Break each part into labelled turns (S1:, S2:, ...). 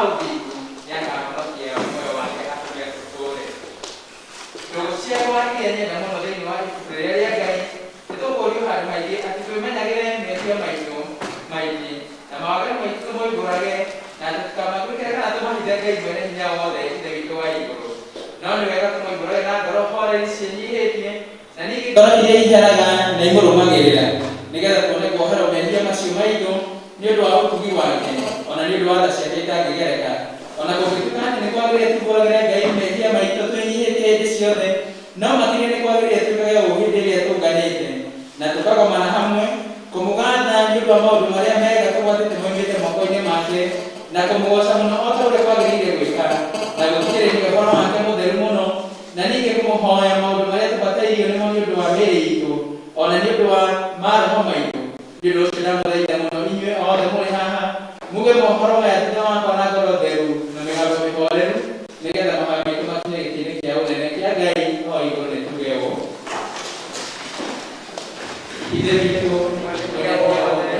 S1: ũthingu nĩakahonokia muoyo wake atũme ũtũũre. Ndũgũ ciakwa iria nyenda mũno thĩinĩ wa ibuku rĩrĩa rĩa Ngai, nĩtũkũũrio handũ haingĩ atĩ twĩmenyagĩre mehia maitũ maingĩ, na mawaganu maitũ tũmoimbũrage, na atĩ tũtikamatuĩkĩre kana tũmahithe Ngai mwene hinya wothe Ithe witũ wa igũrũ. No nĩ wega tũmoimbũrage na ngoro horeri ciĩnyihĩtie, na ningĩ ngoro iria iheraga na imũrũmagĩrĩra, nĩgetha tuone kuoherwo mehia macio maitũ nĩ ũndũ wa ũtugi wake, o na nĩ ũndũ wa tha ciake itangĩgereka. O na kũngĩtuĩka atĩ nĩ kwagĩrĩire tuumbũragĩre Ngai mehia maitũ twĩnyihĩtie hĩndĩ ciothe, no makĩria nĩ kwagĩrĩire twĩkage ũũ hĩndĩ ĩrĩa tũnganĩte na tũkagomana hamwe, kũmũgatha nĩ ũndũ wa maũndũ marĩa mega tũgwatĩte moimĩte moko-inĩ make, na kũmũgooca mũno o ta ũrĩa kwagĩrĩire gwĩka, na gũthikĩrĩria ũhoro wake mũtheru mũno, na ningĩ kũmũhoya maũndũ marĩa tũbatairio nĩmo nĩ ũndũ wa mĩĩrĩ itũ, o na nĩ ũndũ wa maroho maitũ. Nĩ ũndũ ũcio ndamũthaitha mũno inyuĩ othe mũrĩ haha, muge mohoro maya thutha wakwa na ngoro theru na mĩgambo mĩhoreru, nĩgetha mahoya maitũ makinye gĩtĩ-inĩ kĩa ũnene kĩa Ngai o igũrũ. Nĩ tuge ũũ: Ithe witũ mwene hinya wothe,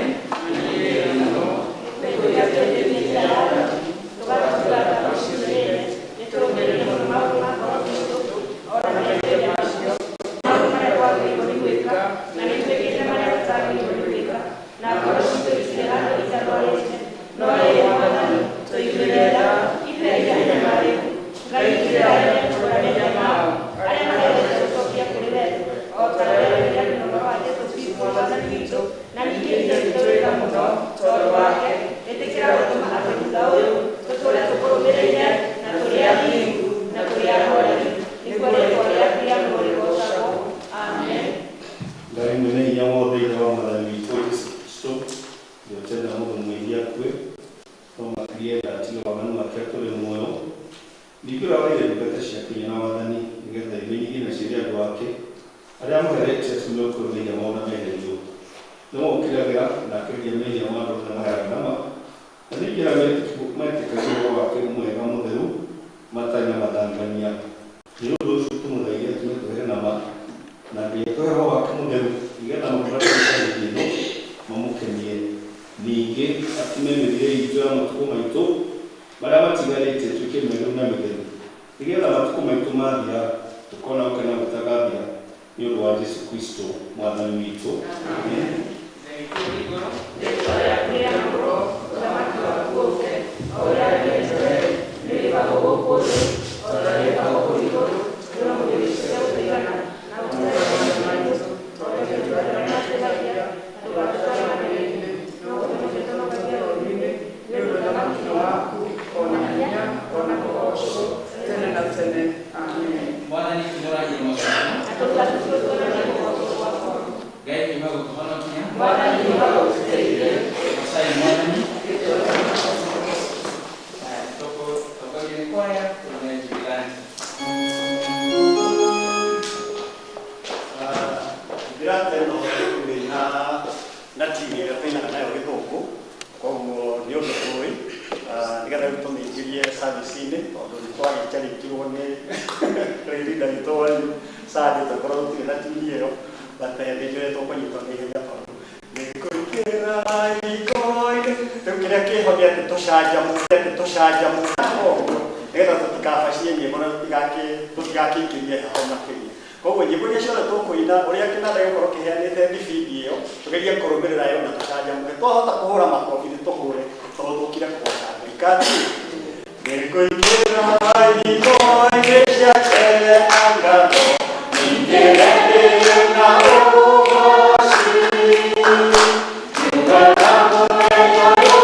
S2: Ngai mwene hinya wothe, Ithe wa Mwathani witũ Jesu Kristo, ũrĩa ũtenda mũndũ mwĩhia akue, no makĩria enda atige waganu wake atũre muoyo, ningĩ ũrĩa waheire ndungata ciake hinya na wathani, nĩgetha imenyithie na ciĩre andũ ake arĩa amũherete atũme gũkorwo mehia mao na meherio. Nĩwe ũkiragĩra na akeheria mehia ma andũ othe maheaga nama, na ningĩ arĩa metĩkagia ũhoro wake mwega mũtheru matarĩ na mathangania. Nĩ ũndũ ũcio tũmũthaithe atũme twehere nama, na Ngai atũhe Roho wake mũtheru, nĩgetha maũndũ marĩa twĩka hĩndĩ ĩno mamũkenie. Ningĩ atũme mĩthiĩre itũ ya matukũ maitũ marĩa matigarĩte ĩtuĩke mĩagĩrĩru na mĩtheru, nĩgetha matukũ maitũ mathira tũkona gũkena gũtagathira nĩ ũndũ wa Jesu Kristo Mwathani witũ. Amen.
S1: Ithe witũ ũrĩ igũrũ, Mwathani tũmũragie mothaku. Ngai hiũha gũtũhonokia. Goocai Mwathani. Tũgũtongorio nĩ kwaya tũine Jubilante.
S3: Jubilante ĩno tũkũmĩina na timu ĩrĩa tũinaga nayo gĩthũngũ, koguo nĩ ũndũ tũĩ, nĩgetha rĩu tũmĩingĩrie service-inĩ, tondũ nĩ twagĩcarĩtirwo nĩ leader witũ wanyu Sunday, tũgĩkorwo tũtirĩ na timu ĩyo, but nĩ njũĩ tũkũnyitwo nĩ ihenya tondũ nĩngũingĩra riko-inĩ. Rĩu kĩrĩa kĩho nĩ atĩ tũcanjamũke, atĩ tũcanjamũke ũguo, nĩgetha tũtikabacie nyĩmbo na tũtigakĩingĩrie heho makĩria. Koguo nyĩmbo iria ciothe tũkũina, ũrĩa kĩnanda gĩgũkorwo kĩheanĩte thibindi ĩyo, tũgerie kũrũmĩrĩra yo na tũcanjamũke. Twahota kũhũra makobi nĩ tũhũre, tondũ tũkire kũgoca Ngai. Katĩ, nĩngũingĩra riko-inĩ ciake na ngatho, nyingĩre ndĩ na ũgoci. Nyugaga mũthenya ũyũ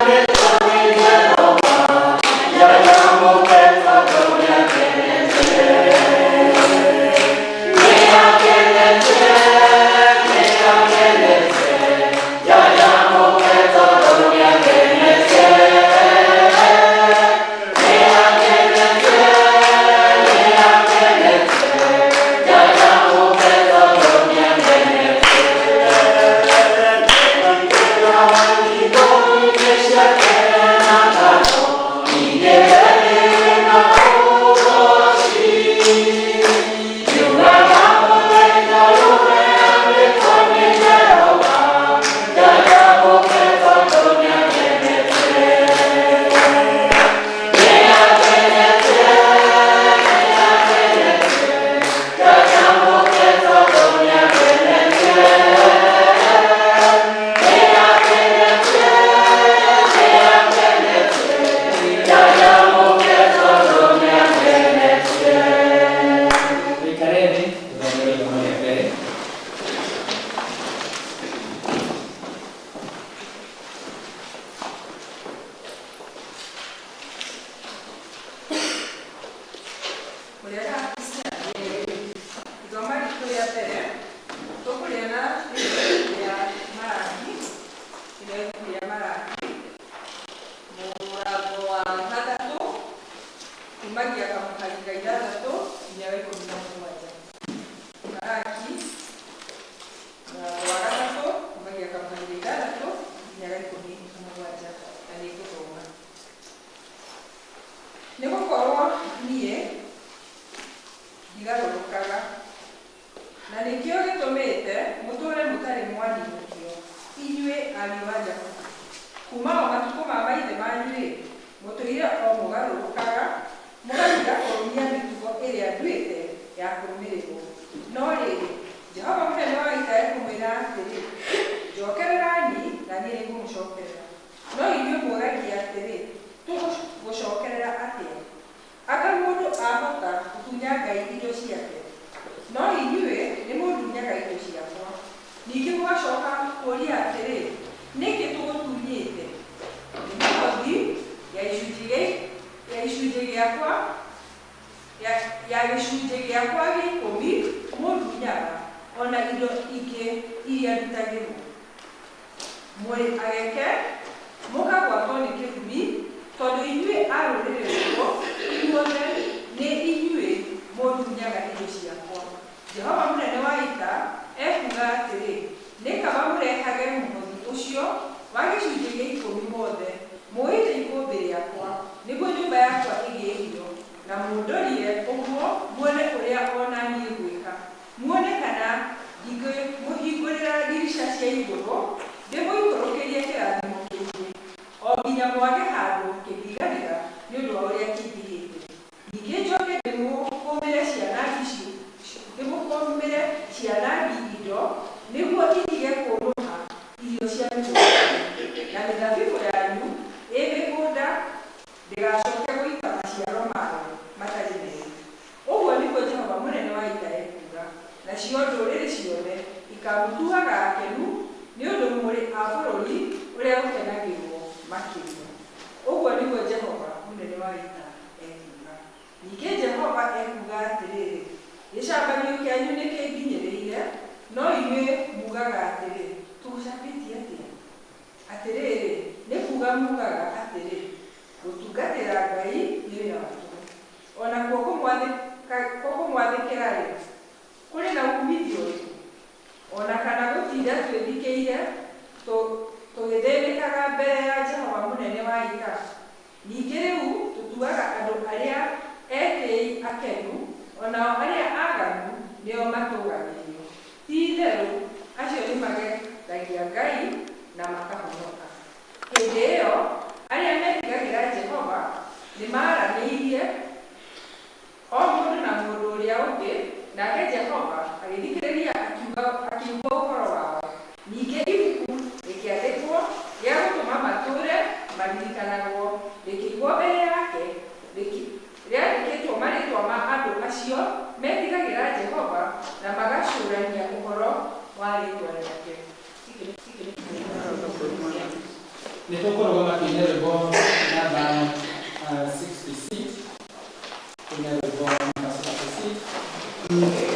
S3: nĩ tondũ Jehova, njanjamũke tondũ nĩangenete. Nĩangenete, nĩangenete, njanjamũke tondũ nĩangenete. Nĩangenete, nĩangenete,
S4: Mũtũũre mũtarĩ mwaninũkio, inyuĩ ariũ a Jakubu? Kuuma o matukũ ma maithe manyu-rĩ, mũtũire o mũgarũrũkaga, mũgatiga kũrũmia mĩtugo ĩrĩa nduĩte ya kũrũmĩrĩrwo. No rĩrĩ, Jehova mũnene wa ita ekũmwĩra atĩrĩ, njokererani, na niĩ nĩngũmũcookerera. No inyuĩ mũũragia atĩrĩ, tũgũgũcookerera atĩa? Anga mũndũ ahota gũtunya Ngai indo ciake? No inyuĩ nĩmũndunyaga indo ciakwa. Ningĩ mũgacooka kũũria atĩrĩ, nĩkĩ tũgũtunyĩte? Nĩ mĩhothi ya icunjĩ gĩakwa ya gĩcunjĩ gĩakwa gĩa ikũmi mũndunyaga, o na indo ingĩ iria ndutagĩrwo. Mũrĩ ageke, mũkagwatwo nĩ kĩrumi, tondũ inyuĩ a rũrĩrĩ rũrũ inyuothe nĩ inyuĩ mũndunyaga indo ciakwa. Jehova mũnene wa ita ekuuga atĩrĩ, nĩ kaba mũrehage mũhothi ũcio wa gĩcunjĩ gĩa ikũmi wothe mũũite ikũmbĩ rĩakwa, nĩguo nyũmba yakwa ĩgĩe irio, na mũndorie ũguo muone ũrĩa o na niĩ ngwĩka, muone kana ndingĩmũhingũrĩra ndirica cia igũrũ ndĩmũikũrũkĩrie kĩrathimo kĩingĩ, o nginya mwage handũ kĩngĩiganĩra nĩ ũndũ wa ũrĩa kĩingĩhĩte. Ningĩ njoke ndĩmũkũmĩre cianangi indo, nĩguo itige kũũnũha irio cia mĩgũnda yanyu, na mĩthabibũ yanyu ĩ mĩgũnda ndĩgacooke gũita maciaro mayo matarĩ meru. Ũguo nĩguo Jehova mũnene wa ita ekuuga. Nacio ndũrĩrĩ ciothe ikamũtuaga akenu, nĩ ũndũ mũrĩ a bũrũri ũrĩa ũkenagĩrwo makĩria. Ũguo nĩguo Jehova mũnene wa ita ekuuga. Ningĩ Jehova ekuuga atĩrĩrĩ, gĩcambanio kĩanyu nĩkĩnginyĩrĩire, no inyuĩ muugaga atĩrĩ, tũgũcambĩtie atĩa? Atĩrĩrĩ, nĩ kuuga muugaga atĩrĩ, gũtungatĩra Ngai nĩ wĩra wa tũhũ. O nakuo kũmwathĩkĩra-rĩ, kũrĩ na uumithio ũrĩkũ? O na kana gũtinda twĩthikĩire tũgĩthĩnĩkaga mbere ya Jehova mũnene wa ita? Ningĩ rĩu tũtuaga andũ arĩa etĩĩi akenu, o nao arĩa aaganu nĩo matũũgagĩrio. Ti-itherũ acio nĩmagegagia Ngai na makahonoka. Hĩndĩ ĩyo arĩa metigagĩra Jehova nĩmaranĩirie o mũndũ na mũndũ ũrĩa ũngĩ, nake Jehova agĩthikĩrĩria akiigua ũhoro wao. Ningĩ ibuku rĩkĩandĩkwo rĩa gũtũma matũũre maririkanagwo, rĩkĩigwo mbere yake, rĩandĩkĩtwo marĩĩtwa ma andũ acio metigagĩra Jehova na magacũũrania ũhoro wa rĩĩtwa rĩake.
S1: Nĩ tũkũrũgama tũine rwĩmbo namba 66, tũine rwĩmbo namba 66.
S5: Thank you.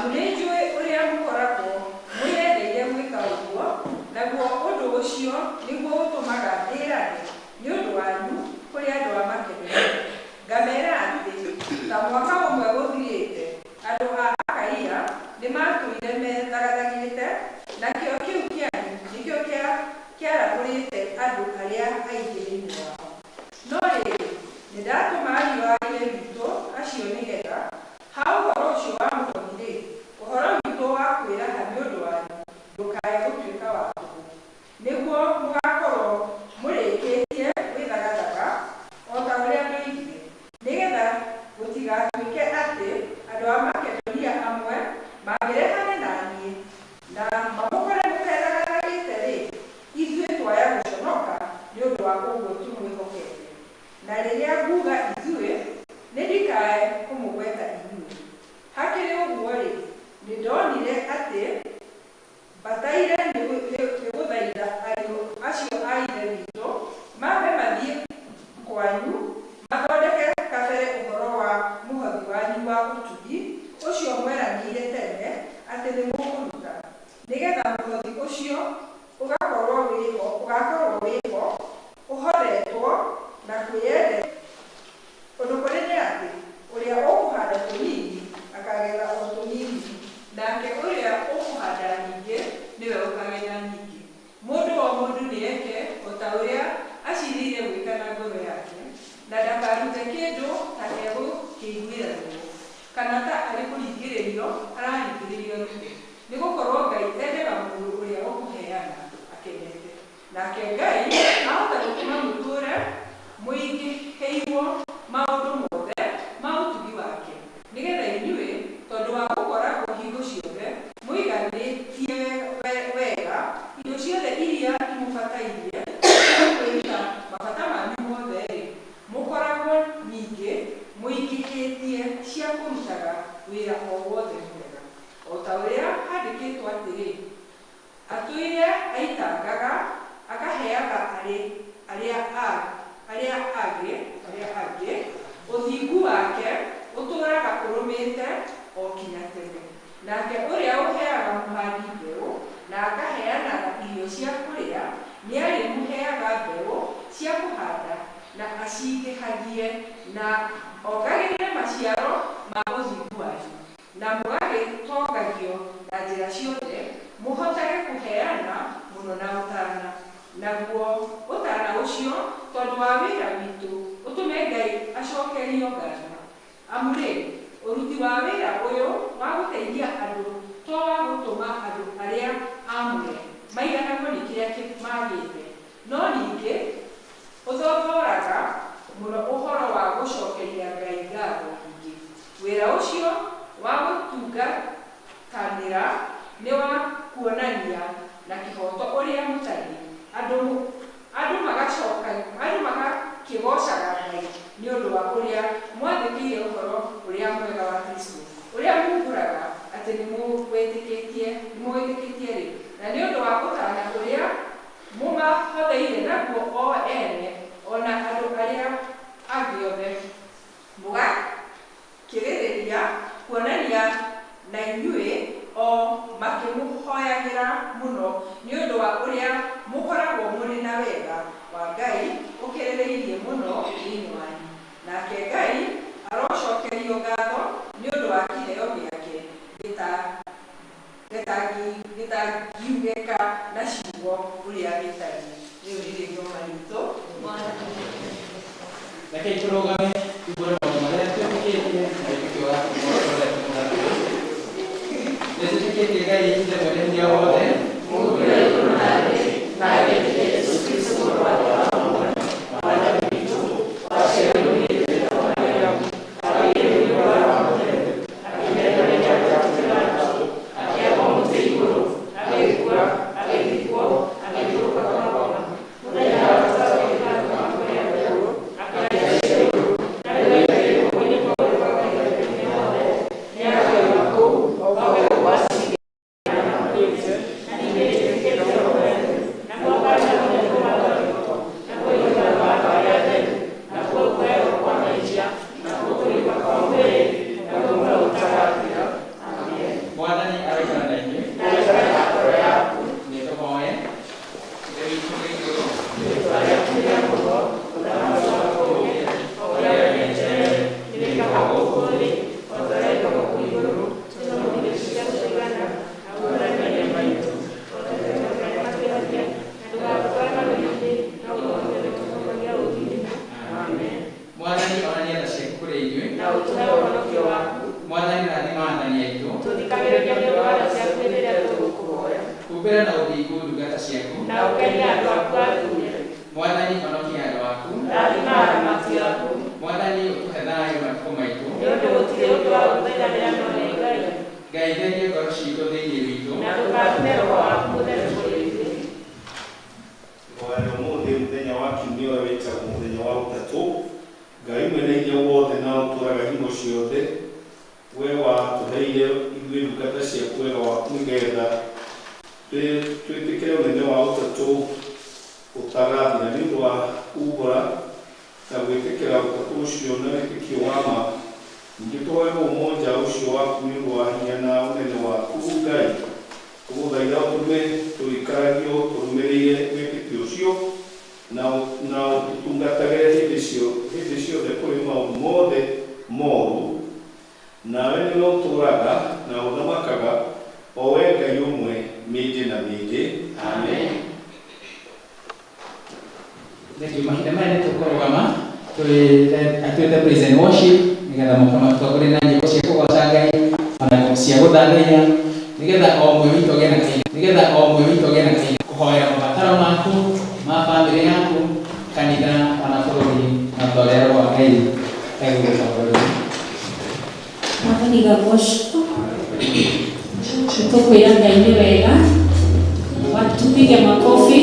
S4: Amu nĩnjũĩ ũrĩa mũkoragwo mwĩyendeire gwĩka ũguo, naguo ũndũ ũcio nĩguo ũtũmaga ndĩĩrane nĩ ũndũ wanyu kũrĩ andũ a Makedonia. Ngameera atĩ ta mwaka ũmwe gũthirĩte, andũ a Akaia nĩmatũire methagathagĩte, nakĩo kĩu kĩanyu nĩkĩo kĩarahũrĩte andũ arĩa aingĩ thĩinĩ wao. No rĩrĩ, nĩndatũma ariũ a Ithe witũ acio nĩgeetha, ha ũhoro ũcio wa mũhothi-rĩ, ũhoro witũ wa kwĩraha nĩ ũndũ wanyu ndũkae gũtuĩka wa tũhũ, nĩguo mũgaakorwo mũrĩkĩtie gwĩthagathaga o ta ũrĩa ndoigire, nĩgeetha gũtigatuĩke atĩ andũ a Makedonia amwe mangĩrehane na niĩ na mamũkore mũtethagathagĩte-rĩ, ithuĩ twaya gũconoka nĩ ũndũ wa ũguo tũmwĩhokete. Na rĩrĩa nguuga ithuĩ, nĩ ndikae kũmũgweta inyuĩ. Hakĩrĩ ũguo-rĩ, nĩndonire atĩ mbataire nĩ gũthaitha ariũ acio a Ithe witũ mambe mathiĩ kwanyu mathondeke kabere ũhoro wa mũhothi wanyu wa ũtugi ũcio mweranĩire tene atĩ nĩmũkũruta, nĩgeetha mũhothi ũcio ũgakorwo wĩho ũhothetwo na kwĩyendera. Ũndũ kũrĩ nĩ atĩ ũrĩa ũkũhaanda tũnini akaagetha o tũnini, nake ũrĩa ũkũhaanda nyingĩ nĩwe ũkaagetha nyingĩ. Mũndũ o mũndũ nĩeke o ta ũrĩa aciirĩire gwĩka na ngoro yake, na ndakarute kĩndũ ta egũkĩiguĩra ruo, kana ta arĩ kũringĩrĩrio araringĩrĩrio arute, nĩgũkorwo Ngai endaga mũndũ ũrĩa ũkũheana akenete. Nake Ngai ahota gũtũma mũtũũre mũingĩhĩirwo maũndũ mothe ma ũtugi wake, nĩgeetha inyuĩ, tondũ wa gũkoragwo hingo ciothe mũiganĩtie wega indo ciothe iria imũbatairie cia kwĩruta mabata manyu mothe-rĩ, mũkoragwo ningĩ mũingĩhĩtie cia kũrutaga wĩra o wothe mwega. O ta ũrĩa handĩkĩtwo atĩrĩ, atũire aitangaga akaheaga arĩa angĩ, ũthingu wake ũtũũraga ũrũmĩte o kinya tene. Nake ũrĩa ũheaga mũhandi mbeũ na akaheanaga irio cia kũrĩa, nĩarĩmũheaga mbeũ cia kũhaanda na acingĩhagie na ongagĩrĩre maciaro ma ũthingu wanyu, na mũgagĩtongagio na njĩra ciothe, mũhotage kũheana mũno na ũtaana. Naguo ũtaana ũcio, tondũ wa wĩra witũ, ũtũme Ngai acokerio ngatho. Amu-rĩ, ũruti wa wĩra ũyũ wa gũteithia andũ to wa gũtũma andũ arĩa aamũre maiganagwo nĩ kĩrĩa maagĩte, no ningĩ ũthothoraga mũno ũhoro wa gũcokeria Ngai ngatho nyingĩ. Wĩra ũcio wa gũtungatanĩra nĩ wa kuonania na kĩhooto ũrĩa mũtariĩ, andũ magakĩgoocaga Ngai nĩ ũndũ wa ũrĩa mwathĩkĩire ũhoro ũrĩa mwega wa Kristũ, ũrĩa muumbũraga atĩ nĩmũwĩtĩkĩtie-rĩ, na nĩ ũndũ wa ũtaana ũrĩa mũmahotheire naguo o ene o na andũ arĩa angĩ othe, mũgakĩrĩrĩria kuonania na inyuĩ o makĩmũhooyagĩra mũno nĩ ũndũ wa ũrĩa mũkoragwo mũrĩ na wega wa Ngai ũkĩrĩrĩirie mũno thĩinĩ wanyu. Nake Ngai arocokerio ngatho nĩ ũndũ wa kĩheo gĩake gĩtangiugĩka na ciugo ũrĩa gĩtariĩ. Rĩu nĩrĩo ithoma ritũ.
S1: Rekei tũrũgame tumbũre maũndũ marĩa twĩtĩkĩtie na wĩtĩkio wa Nĩtwĩtĩkĩtie Ngai Ithe mwene hinya wothe, Mwathani aroikara na inyuĩ. Nĩ tũhoe. Ithe witũ wĩ igũrũ, Mwathani onania tha ciaku kũrĩ ithuĩ. Mwathani rathima athani aitũ. Humbĩra na ũthingu ndungata ciaku.
S5: Na ũkenie andũ aku athuure.
S1: Mwathani honokia andũ aku.
S5: Rathima aramati aku.
S1: Mwathani ũtũhe thayũ matukũ maitũ.
S5: Nĩ ũndũ gũtirĩ ũndũ wa gũthaithanĩra no nĩ Ngai.
S1: Ngai theria ngoro citũ thĩinĩ witũ.
S5: Na ndũkarume roho waku mũtheru kũrĩ ithuĩ.
S2: Ihoya rĩa ũmũthĩ mũthenya wa kiumia ũrĩa wĩtagwo mũthenya wa ũtatũ. Ngai mwene hinya wothe na ũtũũraga hingo ciothe, we watũheire ithuĩ ndungata ciaku wega waku nĩgetha twĩtĩkĩre ũnene wa ũtatũ ũtagathira nĩ ũndũ wa kuumbũra na gwĩtĩkĩra ũtatũ ũcio na wĩtĩkio wa ma. Ningĩ tũhoe ũmoja ũcio waku nĩ ũndũ wa hinya na ũnene waku Ngai. Tũgũthaitha ũtũme tũikaragio tũrũmĩrĩire wĩtĩkio ũcio na ũtũtungatagĩre hĩndĩ ciothe kũrĩ maũndũ mothe moru. Nawe nĩwe ũtũũraga na ũthamakaga o we Ngai ũmwe mĩndĩ na mĩndĩ. Amen.
S1: Thank you. Mahinda maya nĩ tũkũrũgama atwĩte praise and worship nĩgetha mũka matũtongorie na nyĩmbo cia kũgoca Ngai ona nyĩmbo cia gũthathaiya nĩgetha o ũmwe witũ agĩe na kahinda nĩgetha o ũmwe witũ agĩe na kahinda kũhoera mabataro maku ma bamĩrĩ yaku kanitha ona bũrũri na ta ũrĩa Roho wa Ngai egũgũtongoria.
S6: Mwathani gagocwo. Tũkwĩra Ngai nĩ wega. Tupige makofi.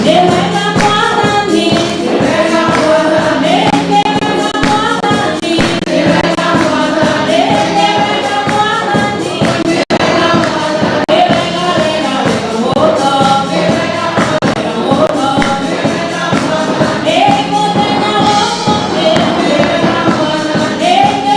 S6: Nĩ wega Mwathani, nĩ wega Mwathani, nĩ wega Mwathani, nĩ wega Mwathani, nĩ wega Mwathani, nĩ wega Mwathani, nĩ wega wega wega mũno, nĩ wega wega mũno, nĩ wega Mwathani, nĩ mũthenya wa ũmũthĩ, nĩ wega Mwathani, nĩ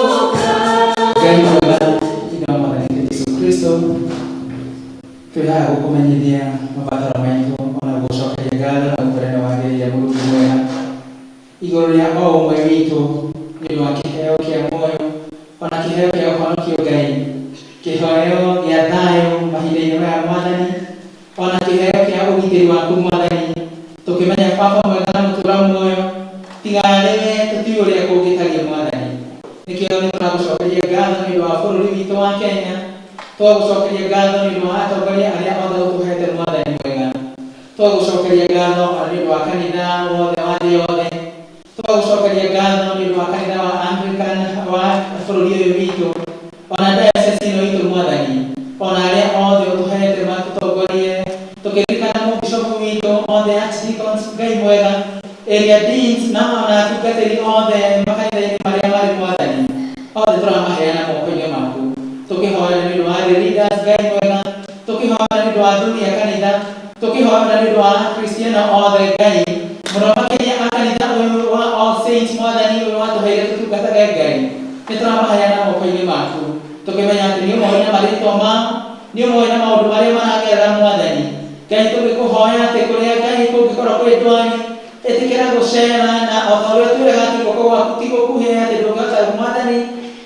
S1: Ngai mwega thĩinĩ wa Mwathani witũ Jesũ Kristo, twĩ haha gũkũmenyithia mabataro maitũ ona gũgũcokeria ngatho na gũkwĩra nĩ wagĩrĩire Mũrungu mwega igũrũ rĩa o ũmwe witũ nĩ ũndũ wa kĩheo kĩa muoyo ona kĩheo kĩa ũhonokio Ngai, kĩheo gĩa thayũ mahinda-inĩ maya Mwathani, ona kĩheo kĩa ũgitĩri waku Mwathani, tũkĩmenya Baba mwega na mũtũra muoyo tiga arĩwe tũtiũĩ ũrĩa kũngĩtariĩ Mwathani. Nĩkĩo nĩ tũragũcokeria ngatho nĩ ũndũ wa bũrũri witũ wa Kenya, twagũcokeria ngatho nĩ ũndũ wa atongoria arĩa othe ũtũhete Mwathani mwega, twagũcokeria ngatho ona nĩ ũndũ wa kanitha wothe wa thĩ yothe, twagũcokeria ngatho nĩ ũndũ wa kanitha wa Anglican wa bũrũri ũyũ witũ, ona diocese ĩno itũ Mwathani, ona arĩa othe ũtũhete matũtongorie, tũkĩririkana mũbishopu witũ, othe archdeacons, Ngai mwega, area deans na ona atungatĩri othe makanitha-inĩ marĩa marĩ Mwathani, othe tũramaheana moko-inĩ maku, tũkĩhoya nĩ ũndũ wa the leaders Ngai mwega, tũkĩhoya nĩ ũndũ wa athuri a kanitha, tũkĩhoya nĩ ũndũ wa akristiano othe Ngai, mũno makĩria a kanitha ũyũ wa All Saints Mwathani ũyũ watũheire tũtungatage Ngai, nĩ tũramaheana moko-inĩ maku, tũkĩmenya atĩ nĩ ũmoĩ na marĩtwa mao, nĩ ũmoĩ na maũndũ marĩa maragerera Mwathani. Ngai tũgĩkũhoya atĩ kũrĩa Ngai kũngĩkorwo kwĩ ndwari, ĩtĩkĩra gũcera na o ta ũrĩa twĩraga atĩ guoko gwaku ti gũkuhĩ atĩ ndũngĩhota Mwathani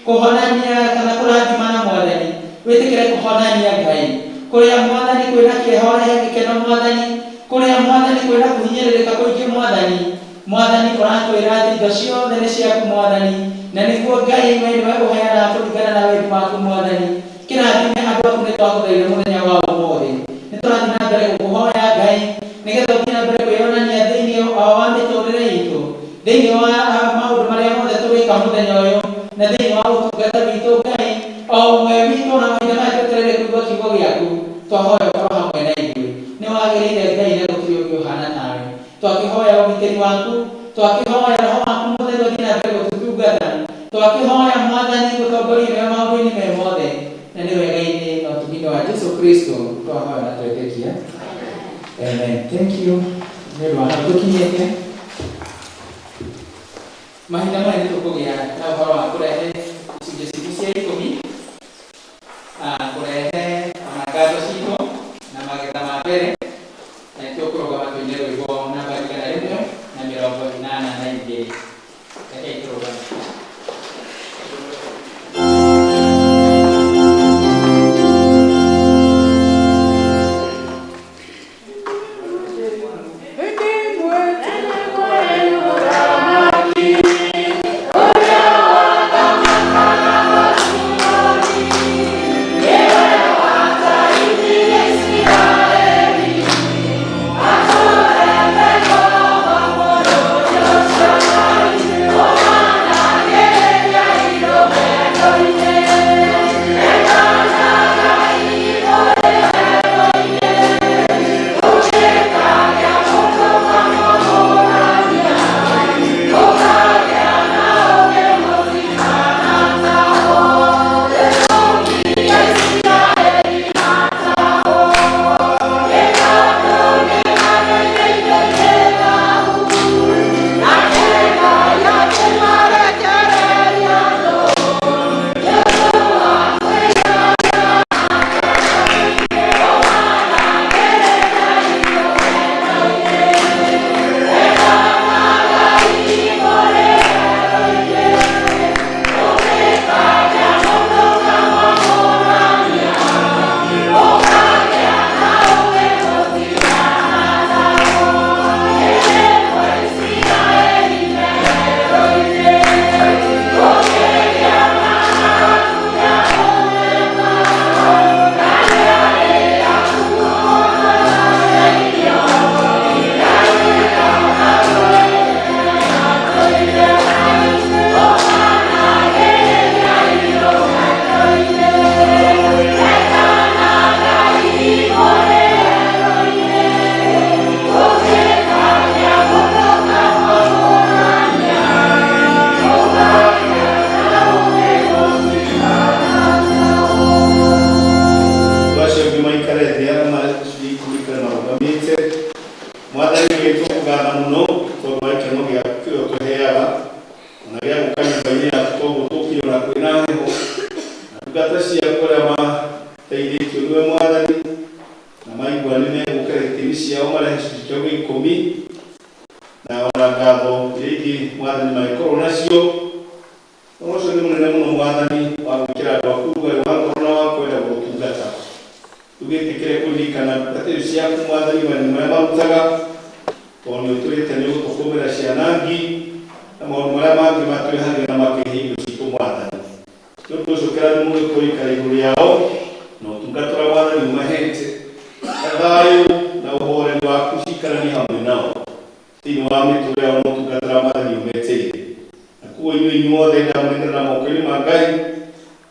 S1: kũhonania kana kũrathimana Mwathani, wĩtĩkĩre kũhonania Ngai. Kũrĩa Mwathani kwĩna kĩeha ũrehe gĩkeno Mwathani, kũrĩa Mwathani kwĩna kũhinyĩrĩrĩka kũingĩ Mwathani, Mwathani ũratwĩra atĩ indo ciothe nĩ ciaku Mwathani, na nĩguo Ngai we nĩwe ũheanaga kũringana na wendi waku Mwathani. Kĩrathime andũ aku nĩ twagũthaitha mũthenya wa ũmũthĩ, nĩ tũrathiĩ na mbere gũkũhoya Ngai nĩgetha ũthiĩ na mbere kwĩyonania thĩinĩ wa mĩtũrĩre itũ, thĩinĩ wa maũndũ marĩa mothe tũrĩka mũthenya ũyũ, na thĩinĩ wa ũtungata witũ Ngai, o ũmwe witũ na mahinda maya twetereire kũigua kiugo gĩaku, twahoya ũkorwo hamwe na ithuĩ. Nĩ wagĩrĩire Ngai na gũtirĩ ũngĩ ũhana tawe. Twakĩhoya ũgitĩri waku, twakĩhoya roho waku mũtheru ũthiĩ na mbere gũtũtungata, twakĩhoya Mwathani gũtongoria nawe maũndũ-inĩ me mothe, na nĩ wega-inĩ na ũtugi-inĩ wa Jesũ Kristo twahoya na twetĩkia. Amen. Thank you. Nĩ ũndũ wa hau tũkinyĩte. Mahinda maya nĩ tũkũgĩa na ũhoro wa kũrehe icunjĩ citũ cia ikũmi, kũrehe ona ngatho citũ na magetha ma mbere, na nĩ tũkũrũgama tũine rwĩmbo namba 182. Rekei tũrũgame.
S6: Thank you.
S2: Ndungata ciaku arĩa mateithĩtio nĩwe Mwathani na maigua nĩ megũkĩra itĩmi ciao marehe gĩcunjĩ kĩao gĩa ikũmi na ona ngatho iria ingĩ Mwathani mangĩkorwo nacio. Ũhoro ũcio nĩ mũnene mũno Mwathani wa gwĩkĩra andũ aku rugarĩ wa ngoro na wa kwenda gũgũtungata. Tũgĩtĩkĩre kũririkana ndungata icio ciaku Mwathani marĩmi marĩa marutaga tondũ nĩ ũtwĩrĩte nĩ ũgũtũkũmĩra ciana ngi na maũndũ marĩa mangĩ matwĩhagia na makehia indo citũ Mwathani. Nĩ ũndũ ũcio kĩrathimo gĩkũikara igũrũ rĩao na ũtungata ũrĩa Mwathani ũmahete na thayũ na ũhoreri waku cikaranie hamwe nao thĩinĩ wa mĩtũũrĩre yao na ũtungata ũrĩa Mwathani ũmetĩire. Na koguo inyuĩ inyuothe ndamũnengera moko-inĩ ma Ngai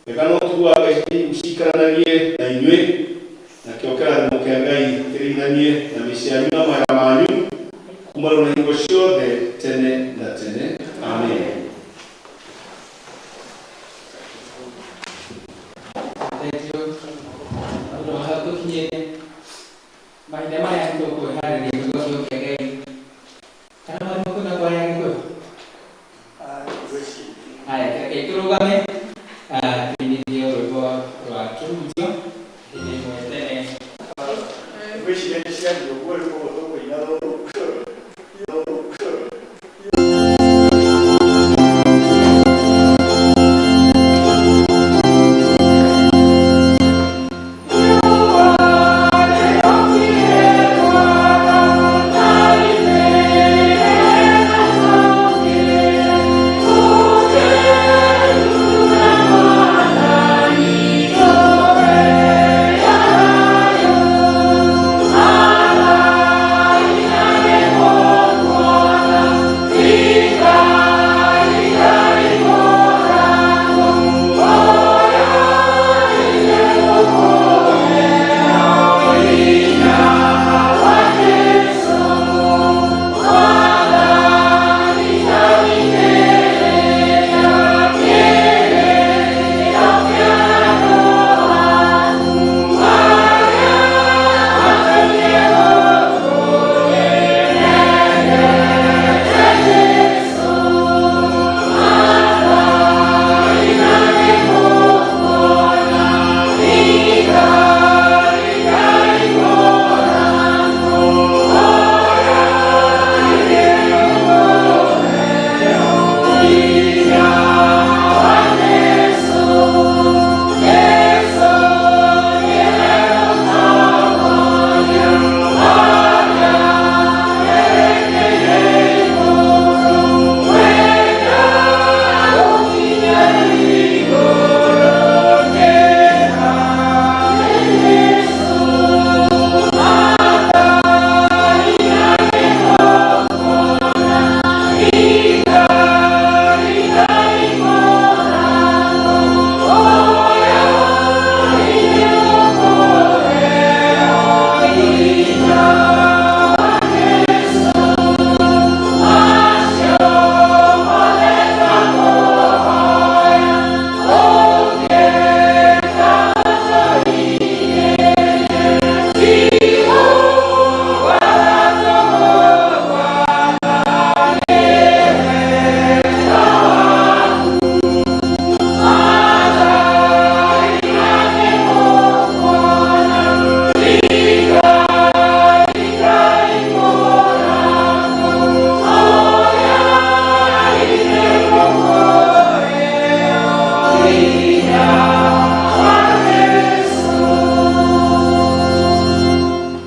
S2: wega na ũtugi wa Ngai cikaranagie na inyuĩ nakĩo kĩrathimo kĩa Ngai kĩrĩithanie na mĩciĩ yanyu na mawĩra manyu kuma rĩu na hingo ciothe tene na tene. Amen.
S1: Thank you. Ũndũ wa hau tũkinyĩte mahinda maya nĩtũkwĩharĩria nĩguo kiugo kĩa Ngai. Kana mwarimũ kwĩna kwaria Gĩkũyũ? Haya, reke tũrũgame tũinithie rwĩmbo rwa kĩhunjio hĩndĩ ĩmwe tene.
S3: Ngwĩciria nĩ ciaria ũguo rĩu koguo tũkũina rũrũ.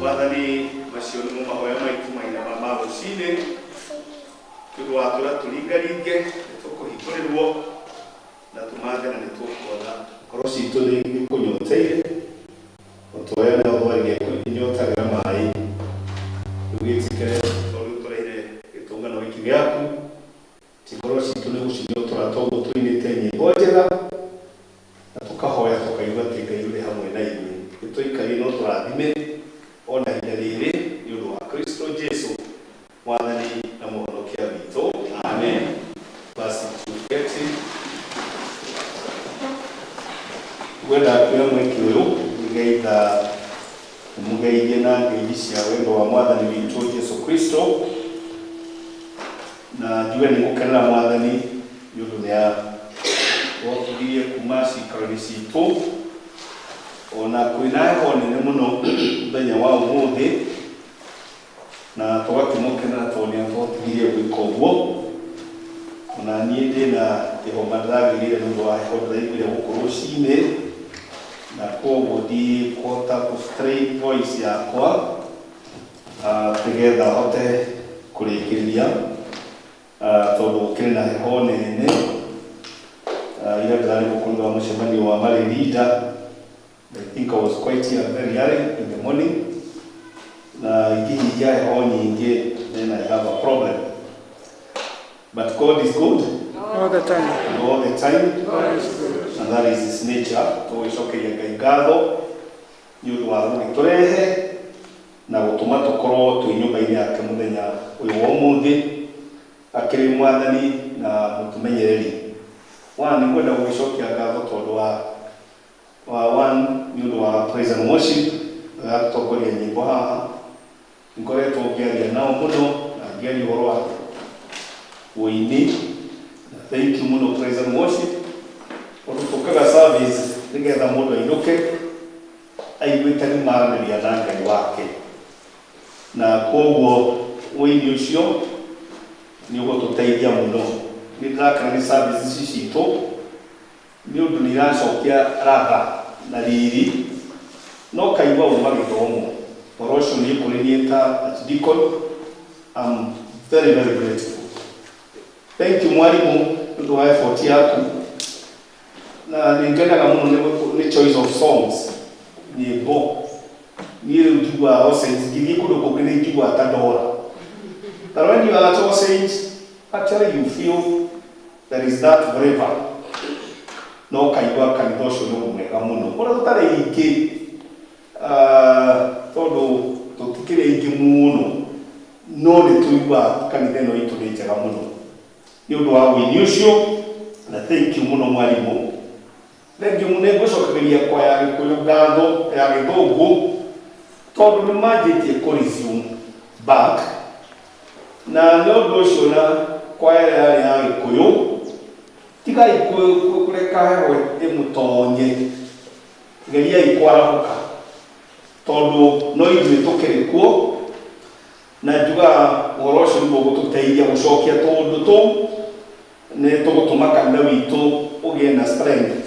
S2: Mwathani macio nĩmo mahoya maitũ mahinda ma rũcinĩ nĩ ũndũ wa tũrĩa tũringaringe nĩ tũkũhingũrĩrwo na tũmathe na nĩ tũkuona ngoro citũ nĩ ikũnyoteire o ta ũrĩa nayo thwariga ĩnyotagĩra maĩ. Rĩu gĩtĩkĩre tondũ tũraire gĩtũngano gĩkĩ gĩaku ti ngoro citũ nĩ gũcinyotora toguo tũinĩte nyĩmbo njega na tũkahoya tũkaigua atĩ Ngai ũrĩ hamwe na ithuĩ. Nĩtũikarie no tũrathime ona ihinda rĩrĩ nĩ ũndũ wa Kristo Jesu Mwathani na Mũhonokia witũ. Amen. Basi tuketi. Ngwenda kuoya mweke ũyũ nĩgetha mũgeithie na ngeithi cia wendo wa Mwathani witũ Jesu Kristo na njuge nĩ ngũkenera Mwathani nĩ ũndũ nĩ Tũhotithirie kuma ciikaro-inĩ citũ ona kwĩna heho nene mũno mũthenya wa ũmũthĩ na tũgakĩmũkenera tondũ nĩ atũhotithirie gwĩka ũguo. Ona niĩ ndĩna kĩhoma ndĩragĩrĩire nĩ ũndũ wa heho ndĩraiguire gũkũ rũcinĩ, na koguo ndikũhota kũ strain voice yakwa nĩgetha hote kũrĩkĩrĩria, tondũ gũkĩrĩ na heho nene. Ira ndĩrarĩ gũkũ nĩ ũndũ wa mũcemanio wa marĩ leader. I think I was quite here very early in the morning, na ingĩhingia heho nyingĩ, then I have a problem. But God is good
S7: all the time.
S2: And all the time.
S7: God is good.
S2: And that is his nature. Tũgĩcokeria Ngai ngatho nĩ ũndũ wa gũgĩtũrehe na gũtũma tũkorwo twĩ nyũmba-inĩ yake mũthenya ũyũ wa ũmũthĩ, akĩrĩ mwathani na mũtũmenyereri. One, nĩ ngwenda gũgĩcokia ngatho tondũ wa one, nĩ ũndũ wa praise and worship gagũtongoria nyĩmbo haha. Ngoretwo ngĩaria nao mũno na ngĩaria ũhoro wa ũini, na thank you mũno, praise and worship, tondũ tũkaga service nĩgetha mũndũ ainũke aiguĩte nĩ maranĩria na Ngai wake, na koguo ũini ũcio nĩ ũgũtũteithia mũno. Nĩ ndĩrakena nĩ service ici citũ nĩ ũndũ nĩ iracokia ratha na riri, no kaigua uma gĩthomo ũhoro ũcio. Niĩ kũrĩ niĩ ta archdeacon, I'm very, very grateful. Thank you, mwarimũ, nĩ ũndũ wa effort yaku, na nĩ ngenaga mũno nĩ choice of songs, nyĩmbo. Niĩ rĩu njiguaga All Saints, ngĩthiĩ kũndũ kũngĩ nĩ njiguaga ta ndora, but when you are at All Saints, actually you feel there is that flavor, no kaigua kanitha ũcio nĩ mwega mũno ũrĩa tũtarĩ aingĩ, tondũ tũtikĩrĩ aingĩ mũno, no nĩ tũiguaga kanitha ĩno itũ nĩ njega mũno nĩ ũndũ wa ũini ũcio. Na thank you mũno, mwarimũ. Thank you. Nĩ ngũcokeria kwa ya Gĩkũyũ ngatho, ya Gĩthũngũ, tondũ nĩ manjĩtie kũ resume back, na nĩ ũndũ ũcio na kwaya ĩrĩa yarĩ ya Gĩkũyũ, tigai kũreka heho ĩmũtonye, geriai kwarahũka tondũ no ithuĩ tũkĩrĩ kuo, na njugaga ũhoro ũcio nĩguo gũtũteithia gũcokia tũũndũ tũu nĩ tũgũtũma kanitha witũ ũgĩe na strength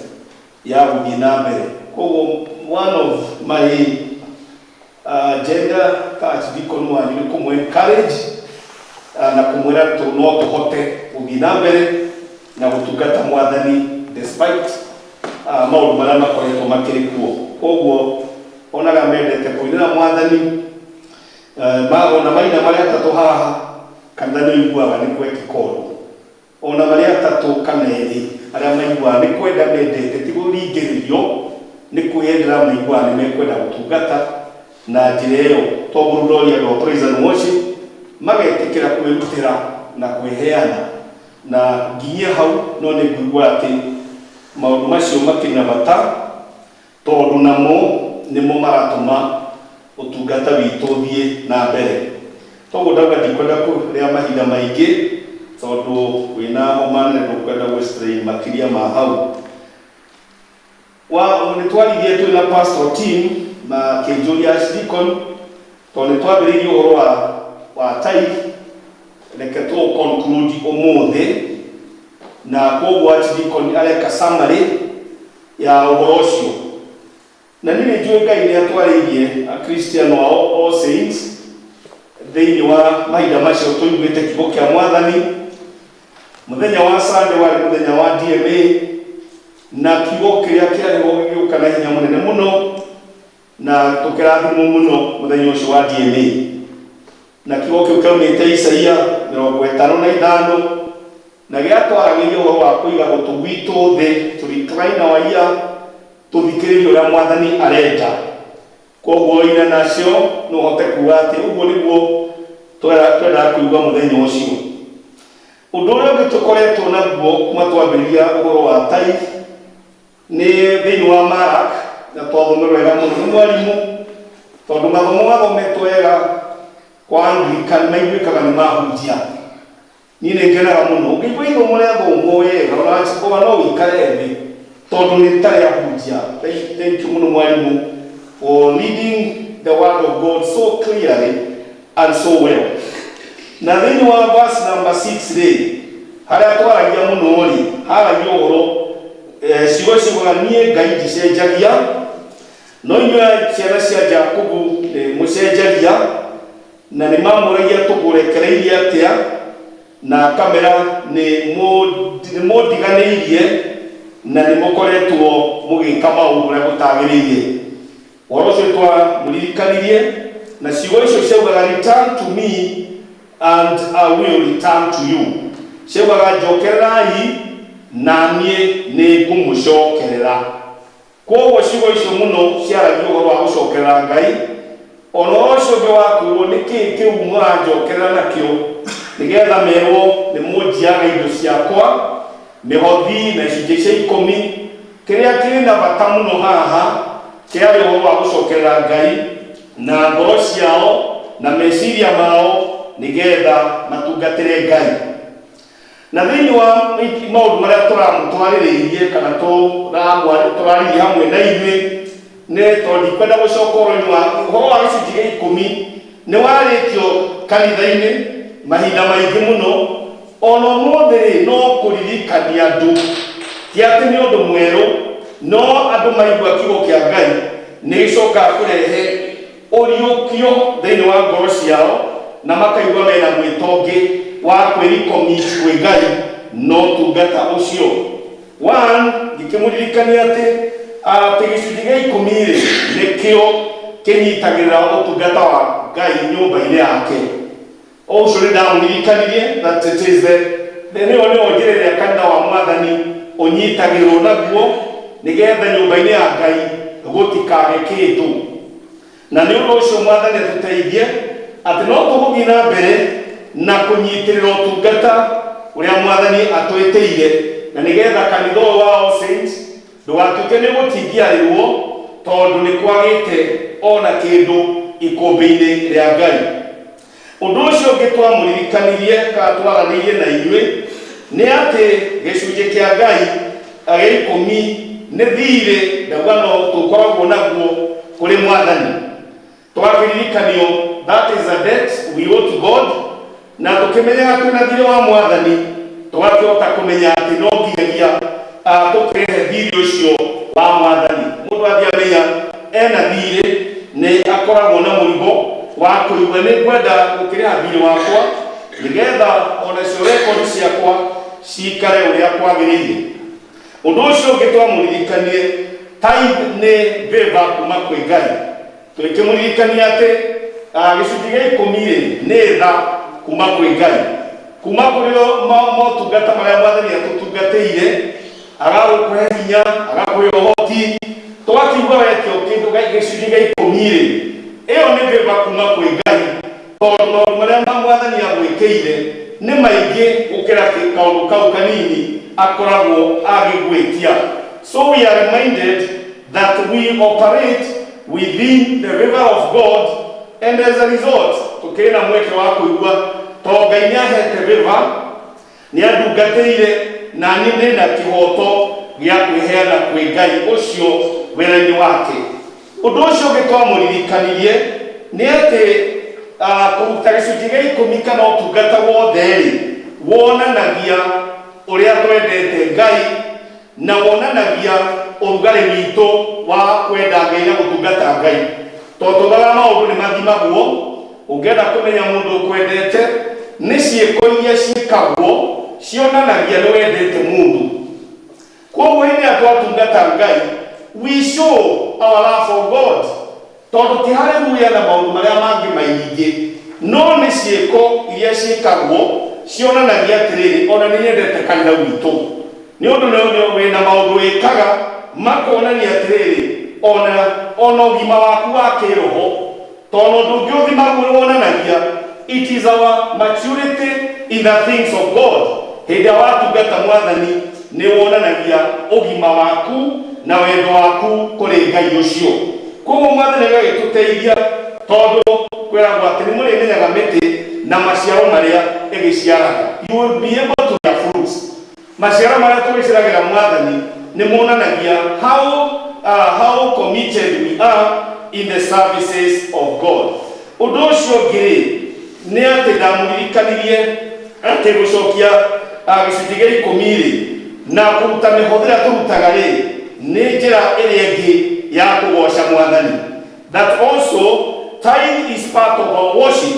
S2: ya gũthiĩ na mbere. Koguo one of my agenda ta archdeacon wanyu nĩ kũmũ encourage na kũmwĩra no tũhote gũthiĩ na mbere na gũtungata mwathani despite maũndũ marĩa makoretwo makĩrĩ kuo. Koguo onaga mendete kũinĩra mwathani, ona maina marĩ atatũ haha kanitha nĩ ũiguaga nĩ gwekĩka ũndũ, ona marĩ atatũ kana erĩ arĩa maiguaga nĩ kwenda mendete, ti kũringĩrĩrio, nĩ kwĩyendera maiguaga nĩ mekwenda gũtungata na njĩra ĩyo. Toguo ndoria andũ a praise and worship magetĩkĩra kwĩrutĩra na kwĩheana na nginyie hau, no nĩ ngũigua atĩ maũndũ macio makĩrĩ na bata tondũ namo nĩmo maratũma ũtungata witũ ũthiĩ na mbere. Toguo ndauga ndikwenda kũrĩa mahinda maingĩ tondũ wĩna homa nene, ndũkwenda gwĩ strain makĩria ma hau. Wa nĩ twaririe twĩ na pastoral team na kĩnjũria archdeacon, tondũ nĩ twambĩrĩirie ũhoro wa tithe, reke tũ conclude ũmũthĩ, na koguo archdeacon areka summary ya ũhoro ũcio. Na niĩ nĩ njũĩ Ngai nĩ atwarĩirie akristiano ao All Saints thĩinĩ wa mahinda macio tũiguĩte kiugo kĩa mwathani. Mũthenya wa Sunday warĩ mũthenya wa DMA, na kiugo kĩrĩa kĩarĩho gĩgĩũka na hinya mũnene mũno, na tũkĩrathimwo mũno mũthenya ũcio wa DMA, na kiugo kĩu kĩaumĩte Isaia 55, na gĩatwaragĩria ũhoro wa kũiga gũtũ gwitũ thĩ, to recline our ear, tũthikĩrĩrie ũrĩa mwathani arenda. Koguo ina nacio no ũhote kuga atĩ ũguo nĩguo twendaga kũigua mũthenya ũcio. Ũndũ ũrĩa ũngĩ tũkoretwo naguo kuma twambĩrĩria ũhoro wa tithe nĩ thĩinĩ wa Marak, na twathomerwo wega mũno nĩ mwarimũ, tondũ mathomo mathometwo wega kwa Anglican maiguĩkaga nĩ mahunjia. Niĩ nĩ ngenaga mũno ũngĩigua ithomo rĩathomwo wega ona no ũikare thĩ tondũ nĩ ta rĩahunjia. Thank you mũno mwarimũ for leading the word of God so clearly and so well. Na thĩinĩ wa verse number 6 rĩ, harĩa twaragia mũno rĩ, haragia ũhoro ciugo ciugaga niĩ Ngai ndicenjagia, no inyuĩ ciana cia Jakubu nĩ mũcenjagia. Na nĩ maamũragia tũkũrekereirie atĩa, na akamera nĩ mũndiganĩirie na nĩ mũkoretwo mũgĩka maũndũ ũrĩa gũtagĩrĩire. Ũhoro ũcio twamũririkanirie na ciugo icio ciaugaga return to me and I will return to you. Ciaugaga njokererai na niĩ nĩ ngũmũcokerera. Kwoguo ciugo icio mũno ciaragia ũhoro wa gũcokerera Ngai. O na ũhoro ũcio ũngĩ wa kwĩrwo nĩ kĩĩ kĩu mũranjokerera nakĩo, nĩgetha merwo nĩ mũnjiaga indo ciakwa, mĩhothi na icunjĩ cia ikũmi. Kĩrĩa kĩrĩ na bata mũno haha kĩarĩ ũhoro wa gũcokerera Ngai na ngoro ciao na meciria mao nĩgetha matungatĩre Ngai. Na thĩinĩ wa maũndũ marĩa tũramũtwarĩrĩirie kana tũraririe hamwe na ithuĩ, nĩ tondũ ndikwenda gũcoka ũhoro-inĩ wa ũhoro wa gĩcunjĩ gĩa ikũmi, nĩ warĩtio kanitha-inĩ mahinda maingĩ mũno. Ona ũmũthĩ rĩ, no kũririkania andũ, ti atĩ nĩ ũndũ mwerũ, no andũ maigua kiugo kĩa Ngai nĩ gĩcokaga kũrehe ũriũkio thĩinĩ wa ngoro ciao na makaigua mena mwĩto ũngĩ wa kwĩricommit kwĩ Ngai na ũtungata ũcio. One, ngĩkĩmũririkania atĩ atĩ gĩcunjĩ gĩa ikũmi rĩ, nĩkĩo kĩnyitagĩrĩra ũtungata wa Ngai nyũmba-inĩ yake. O ũcio nĩ ndamũririkanirie that it is the nĩyo nĩyo njĩra ĩrĩa kanitha wa Mwathani ũnyitagĩrĩrwo naguo nĩgetha nyũmba-inĩ ya Ngai gũtikage kĩndũ. Na nĩ ũndũ ũcio Mwathani atũteithie atĩ no tũgũthiĩ na mbere na kũnyitĩrĩra ũtungata ũrĩa Mwathani atwĩtĩire, na nĩgetha kanitha ũyũ wa All Saints ndũgatuĩke nĩ ũgũtingiarĩrwo tondũ nĩ kwagĩte ona kĩndũ ikũmbĩ-inĩ rĩa Ngai. Ũndũ ũcio ũngĩ twamũririkanirie kana twaranĩirie na inyuĩ nĩ atĩ gĩcunjĩ kĩa Ngai gĩa ikũmi nĩ thiirĩ ndauga no tũkoragwo naguo kũrĩ Mwathani. Twakĩririkanio that is a debt we owe to God, na tũkĩmenyaga twĩna thiirĩ wa Mwathani tũgakĩhota kũmenya atĩ no nginyagia tũkĩrĩhe thiirĩ ũcio wa Mwathani. Mũndũ athiĩ amenya ena thiirĩ nĩ akoragwo na mũrigo wa kũigua nĩ ngwenda gũkĩrĩha thiirĩ wakwa nĩgetha onacio rekondi ciakwa ciikare ũrĩa kwagĩrĩire. Ũndũ ũcio ũngĩ twamũririkanie, tithe nĩ favor kuma kwĩ Ngai. Tũgĩkĩmũririkania atĩ gĩcunjĩ gĩa ikũmi rĩ, nĩ tha kuma kwĩ Ngai, kuma kũrĩ motungata marĩa Mwathani atũtungatĩire, agagũkũhe hinya, agakũhe ũhoti, tũgakiuga wetio kĩndũ gĩcunjĩ gĩa ikũmi rĩ, ĩyo nĩ favor kuma kwĩ Ngai, tondũ maũndũ marĩa Mwathani agwĩkĩire nĩ maingĩ gũkĩra kaũndũ kau kanini akoragwo agĩgwĩtia. So we are reminded that we operate within the favor of God, and as a result tũkĩrĩ na mweke wa kũigua tondũ Ngai nĩ ahete favor, nĩ andungatĩire, na niĩ ndĩ na kĩhoto gĩa kwĩheana kwĩ Ngai ũcio wĩra-inĩ wake. Ũndũ ũcio ũngĩ twamũririkanirie nĩ atĩ kũruta gĩcunjĩ gĩa ikũmi kana ũtungata wothe-rĩ, wonanagia ũrĩa twendete Ngai na wonanagia ũrugarĩ witũ wa kwenda Ngai na gũtungata Ngai. Tondũ tugaga maũndũ nĩ mathimagwo, ũngĩenda kũmenya mũndũ ũkwendete nĩ ciĩko iria ciĩkagwo cionanagia nĩ wendete mũndũ. Kwoguo hĩndĩ ĩrĩa twatungata Ngai, we show our love for God. Tondũ ti hallelujah na maũndũ marĩa mangĩ maingĩ, no nĩ ciĩko iria ciĩkagwo cionanagia atĩrĩrĩ, ona nĩ nyendete kanitha witũ. Nĩ ũndũ wĩna maũndũ wĩkaga makonania atĩrĩrĩ, ona ũgima waku wa kĩroho, tondũ ũndũ ũngĩ ũthimagwo nĩ wonanagia it is our maturity in the things of God. Hĩndĩ ĩrĩa watungata Mwathani nĩ wonanagia ũgima waku na wendo waku kũrĩ Ngai ũcio. Koguo Mwathani agagĩtũteithia, tondũ kwĩragwo atĩ nĩ mũrĩmenyaga mĩtĩ na maciaro marĩa ĩgĩciaraga. You will be able to bear fruits. Maciaro marĩa tũgĩciragira Mwathani nĩ monanagia how committed we are in the services of God. Ũndũ ũcio ũngĩ rĩ, nĩ atĩ ndamũririkanirie atĩ gũcokia gĩcunjĩ gĩa 10 rĩ, na kũruta mĩhothi ĩrĩa tũrutaga rĩ, nĩ njĩra ĩrĩa ĩngĩ ya kũgoca Mwathani. That also tithe is part of our worship.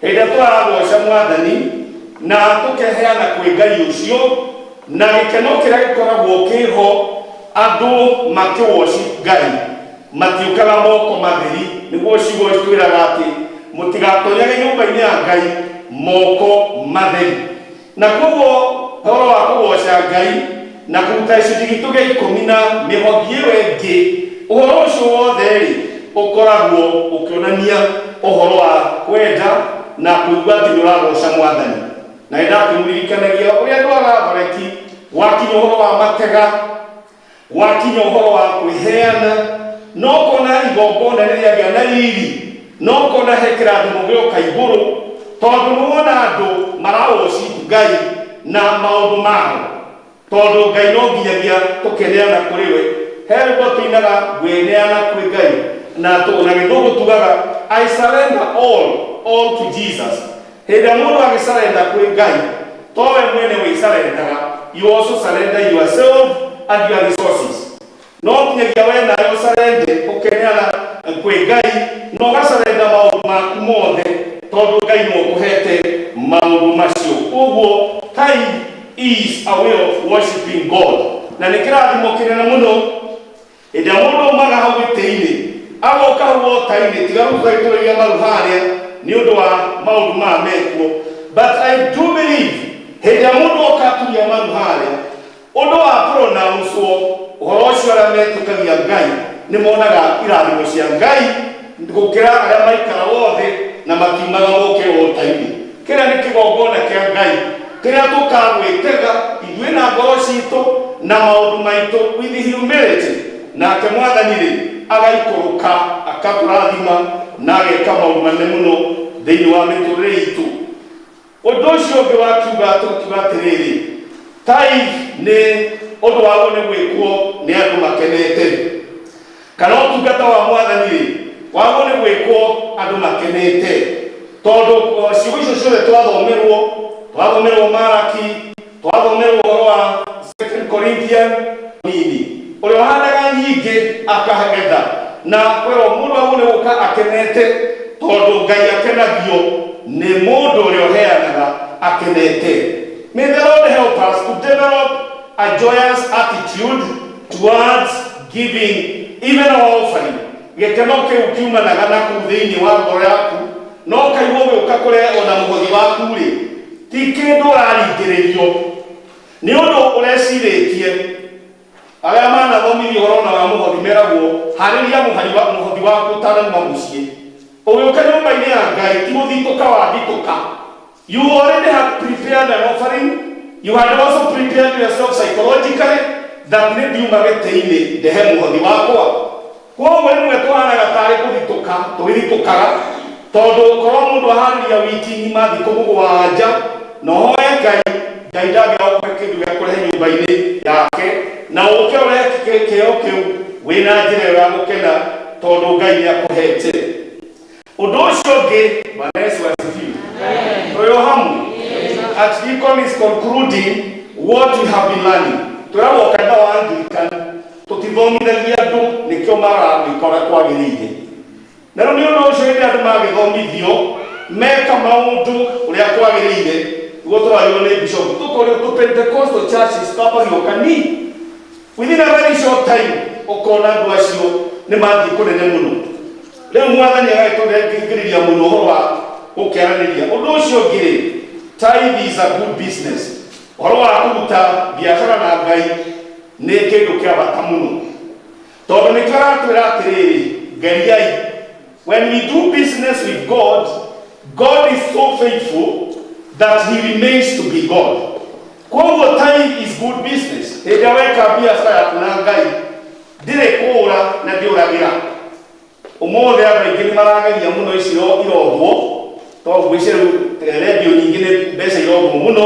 S2: Hĩndĩ ĩrĩa tũragoca Mwathani na tũkeheana kwĩ Ngai ũcio na gĩkeno kĩrĩa gĩkoragwo kĩho, andũ makĩworship Ngai matiũkaga moko matheri. Nĩguo ciugo twĩraga atĩ mũtigatonyage nyũmba-inĩ ya Ngai moko matheri. Na koguo ũhoro wa kũgoca Ngai na kũruta gĩcunjĩ gitũ gĩa 10 na mĩhothi ĩyo ĩngĩ, ũhoro ũcio wothe rĩ, ũkoragwo ũkĩonania ũhoro wa kwenda na kũigua atĩ nĩ ũragoca Mwathani. Na nĩ ndakĩmũririkanagia ũrĩa andũ a Gathoreki wakinya ũhoro wa matega, wakinya ũhoro wa kwĩheana, no kona igongona rĩrĩagĩa na riri, no kona he kĩrathimo gĩoka igũrũ, tondũ nĩ wona andũ maraworship Ngai na maũndũ mao, tondũ Ngai no nginyagia tũkeneana kũrĩ we. He rwĩmbo tũinaga, "Ngwĩneana kwĩ Ngai", na na Gĩthũngũ tugaga, "I surrender all to Jesus." Hĩndĩ ĩrĩa mũndũ agĩsurrender kwĩ Ngai, towe mwene wĩsurrendaga, you also surrender yourself and your resources. No nginyagia we nawe ũsurrender, ũkeneana kwĩ Ngai na ũgasurrender maũndũ maku mothe, tondũ Ngai nĩwe ũkũhete maũndũ macio. Ũguo tithe is a way of worshiping God, na nĩ kĩrathimo kĩnene mũno hĩndĩ ĩrĩa mũndũ aumaga hau gĩtĩ-inĩ agoka hau altar-inĩ. Tiga rĩu tũgagĩtũrĩria maru harĩa nĩ ũndũ wa maũndũ maya mekuo, but I do believe hĩndĩ ĩrĩa mũndũ oka aturia maru harĩa, ũndũ wa pronouncewo ũhoro ũcio, arĩa metĩkagia Ngai nĩ monaga irathimo cia Ngai gũkĩra arĩa maikara wothe na matiumaga moke altar-inĩ. Kĩrĩa nĩ kĩgongona kĩa Ngai kĩrĩa tũkagwĩtega ithuĩ na ngoro citũ na maũndũ maitũ with humility, nake Mwathani rĩ, agaikũrũka akatũrathima na ageka maũndũ manene mũno thĩinĩ wa mĩtũrĩre itũ. Ũndũ ũcio ũngĩ wakiuga, tũkiuga atĩrĩrĩ, tithe nĩ ũndũ waguo nĩ gwĩkwo nĩ andũ makenete, kana ũtungata wa Mwathani rĩ, waguo nĩ gwĩkwo andũ makenete, tondũ ciugo icio ciothe twathomerwo Maraki, twathomerwo ũhoro wa Second Corinthian nini, ũrĩa ũhandaga nyingĩ akagetha, na kwĩrwo mũndũ agwo nĩ gũka akenete, tondũ Ngai akenagio nĩ mũndũ ũrĩa ũheanaga akenete. May the Lord help us to develop a joyous attitude towards giving, even our offering. Gĩkeno kĩu kiumanaga na kũu thĩinĩ wa ngoro yaku, no kaigua ũgĩũka kũrĩa ona mũhothi waku rĩ, ti kĩndũ ũraringĩrĩrio, nĩ ũndũ ũrecirĩtie. Arĩa manathomithio ũhoro na wa mũhothi meragwo harĩria mũhari wa mũhothi waku ũtanauma mũciĩ. Ũgĩũka nyũmba-inĩ ya Ngai ti gũthitũka wathitũka. You already have prepared an offering. You had also prepared yourself psychologically that nĩ ndiuma gĩtĩ-inĩ ndehe mũhothi wakwa. Koguo rĩmwe tũhanaga tarĩ kũthitũka tũgĩthitũkaga, tondũ korwo mũndũ aharĩria wiki ng'ima, thikũ 7, na ũhoe Ngai, Ngai ndangĩaga gũkũhe kĩndũ gĩa kũrehe nyũmba-inĩ yake, na ũke ũrehe kĩheo kĩu wĩna njĩra ĩyo ya gũkena, tondũ Ngai nĩ akũhete. Ũndũ ũcio ũngĩ, Bwana Yesu asifiwe. Tũrĩ o hamwe. Archdeacon is concluding what we have been learning. Twĩragwo kanitha wa Anglican tũtithomithagia andũ, nĩkĩo maragwĩka ũrĩa kwagĩrĩire. Na rĩu nĩ ũndũ ũcio, hĩndĩ andũ magĩthomithio meka maũndũ ũrĩa kwagĩrĩire, nĩguo tũragĩrwo nĩ bishop tũkorio tũ Pentecostal churches twambagio kani within a very short time, ũkona andũ acio nĩ mathiĩ kũnene mũno. Rĩu Mwathani agagĩtũrengĩrĩria mũno ũhoro wa gũkĩaranĩria. Ũndũ ũcio ũngĩ rĩ, tithe is a good business. Ũhoro wa kũruta biacara na Ngai nĩ kĩndũ kĩa bata mũno, tondũ nĩkĩo aratwĩra atĩrĩrĩ, geriai. When we do business with God, God is so faithful that he remains to be God. Koguo tithe is good business. Hĩndĩ ĩrĩa weka biacara yaku na Ngai, ndĩrĩ kũũra na ndĩũragĩra. Ũmũthĩ andũ aingĩ nĩ marageria mũno ici irombwo, tondũ ngwĩciria rĩu rendio nyingĩ nĩ mbeca irombwo mũno.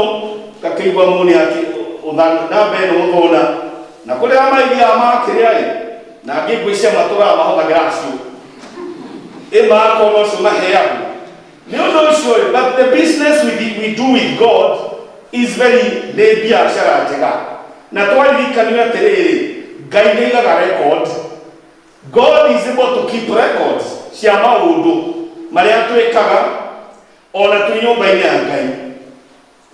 S2: Ũgakĩigua mũndũ akĩ namba ĩno ũthona na kũrĩa maithiaga makĩrĩa ĩ na angĩ ngwĩcia matũraga mahũthagĩra acio ĩ makona ũcio maheagwo nĩ ũndũ ũcio ĩ, but the business we do with God is very nĩ biacara njega na twaririkanio atĩrĩrĩ Ngai nĩ aigaga record. God is able to keep records cia maũndũ marĩa twĩkaga ona twĩ nyũmba-inĩ ya Ngai.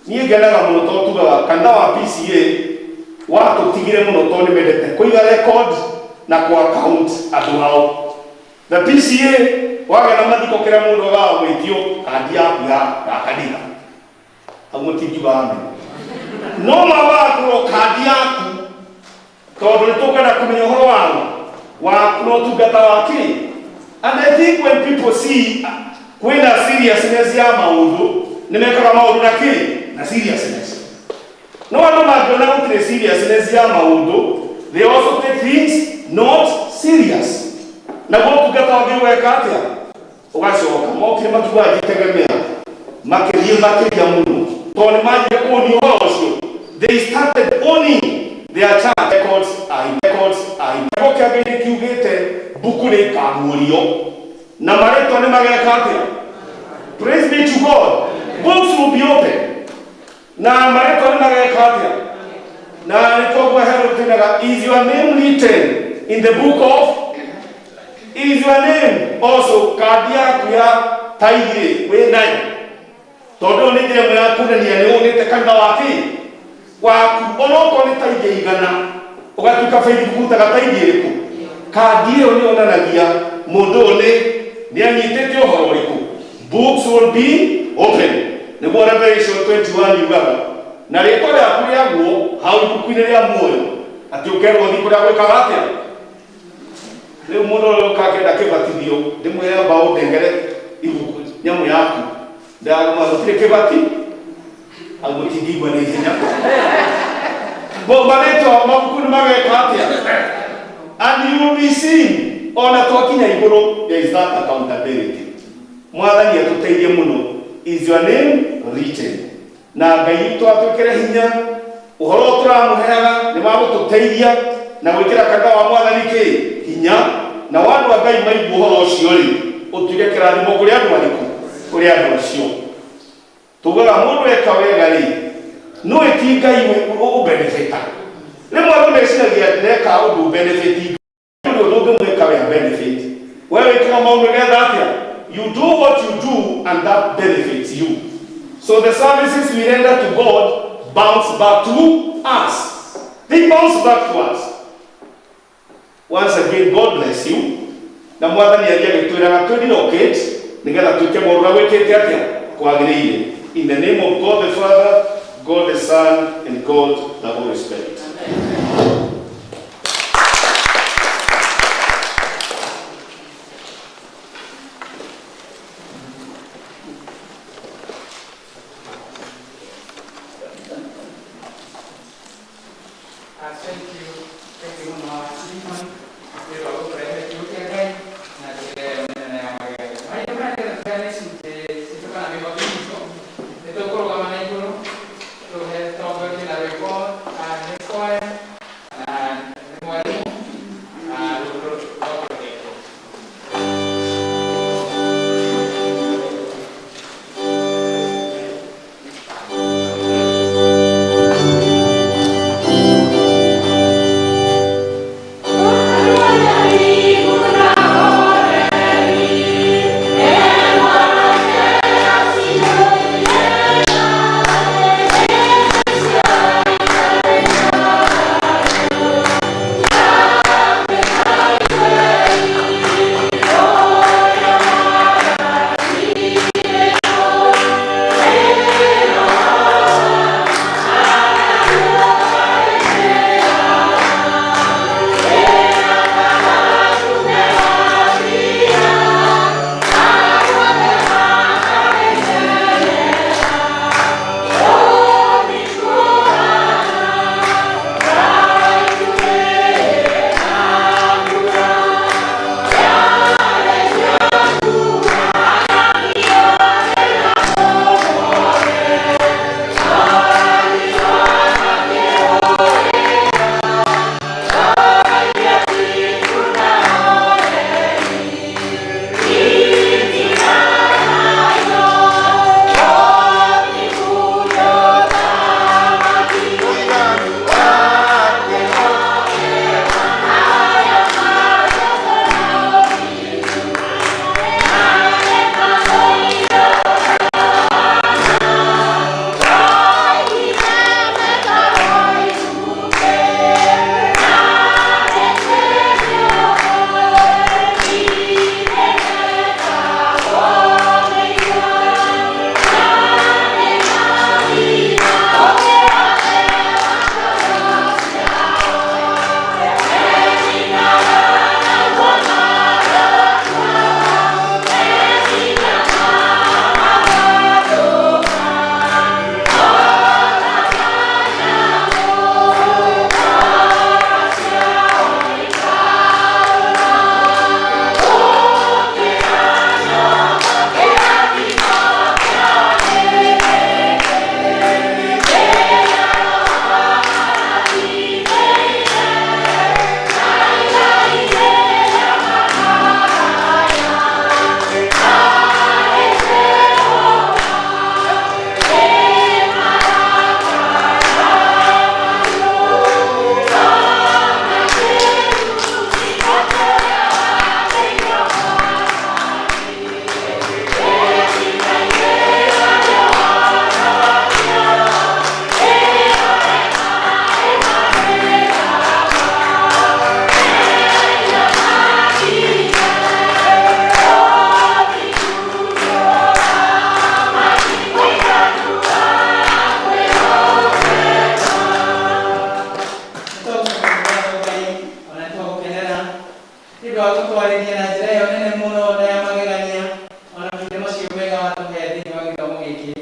S2: Niĩ ngenaga mũno tondũ tugaga kanitha wa PCA watũtigire mũno tondũ nĩ mendete kũiga record na kũ account andũ ao. The PCA wagĩa na mathiko kĩrĩa mũndũ agaga gwĩtio kandi yaku ya kanitha. Hau mũtingiuga amen. No mambaga kũrwo kandi yaku tondũ nĩ tũkwenda kũmenya ũhoro wao waku na ũtungata wa kĩ. And I think when people see kwĩna seriousness ya maũndũ nĩ mekaga maũndũ na kĩ na seriousness. No andũ mangĩona gũtirĩ seriousness ya maũndũ, they also take things not serious. Naguo ũtungata wagĩrĩirwo gwĩka atĩa? Ũgacoka mokire makiuga njitegemea makĩthiĩ makĩria mũno tondũ nĩ manjire kũũnia ũhoro ũcio. They started owning their church records are records are kiugo kĩa Ngai nĩ kiugĩte mbuku nĩ ikaguũrio na marĩtwa nĩ mageka atĩa? Praise be to God. Books will be open na marĩtwa nĩ mageka atĩa? Na nĩ koguo Herod tinaga, is your name written in the book of, is your name also kandi yaku ya tairĩ wĩ nayo tondũ nĩ njĩra ĩmwe ya kuonania nĩ ũnĩte kanitha wa kĩ waku onokorwo nĩ taithi igana ũgatuĩka baithi kũrutaga taithi ĩrĩkũ kandi ĩyo nĩ yonanagia mũndũ ũyũ nĩ anyitĩte ũhoro ũrĩkũ. Books will be open nĩguo Revelation 21 yugaga na rĩtwa rĩaku rĩaguo hau ibuku-inĩ rĩa muoyo atĩ ũkerwo ũthiĩ kũrĩa gwĩkaga atĩa. Rĩu mũndũ ũrĩa ũka akĩenda kĩbatithio ndĩmwĩre amba ũndengere ibuku nyamũ yaku ndaguma gũtirĩ kĩbati hau mũtingĩigua na ihenya marĩtwa mabuku nĩ mageka atĩa and you will be seen ona twakinya igũrũ. There is that accountability. Mwathani atũteithie mũno. Is your name written? Na Ngai witũ atwĩkĩre hinya ũhoro ũyũ tũramũheaga nĩ wa gũtũteithia na gwĩkĩra kanitha wa mwathani kĩ hinya na andũ a Ngai maigua ũhoro ũcio rĩ ũtuĩke kĩrathimo kũrĩ andũ arĩkũ kũrĩ andũ acio tugaga mũndũ eka wega rĩ no ĩti Ngai ũbenefita rĩmwe andũ meciragia ndĩreka ũndũ benefit ũndũ ũngĩmwĩka we benefit we wĩkaga maũndũ nĩgetha atĩa? You do what you do and that benefits you. So the services we render to God bounce back to us. They bounce back to us. Once again, God bless you. Na mwathani athiĩ agĩtwĩraga twĩrelocate nĩgetha twĩke maũndũ ũrĩa gwĩkĩte atĩa kwagĩrĩire. In the name of God the Father, God the Son, and God the Holy Spirit.
S1: Thank you. Thank you mũno Stephen. Nĩ ũndũ wa gũtũrehe kiugo kĩa Ngai na njĩra ĩyo nene ya magegania. Mahinda maya nĩgetha tũheane icunjĩ citũ kana mĩhothi itũ, nĩ tũkũrũgama na igũrũ tũhe tongorie na rwĩmbo nĩko Gũtwarĩria na njĩra ĩyo nene mũno na ya magegania ona mahinda macio mega watũhe thĩinĩ wa gĩthomo gĩkĩ.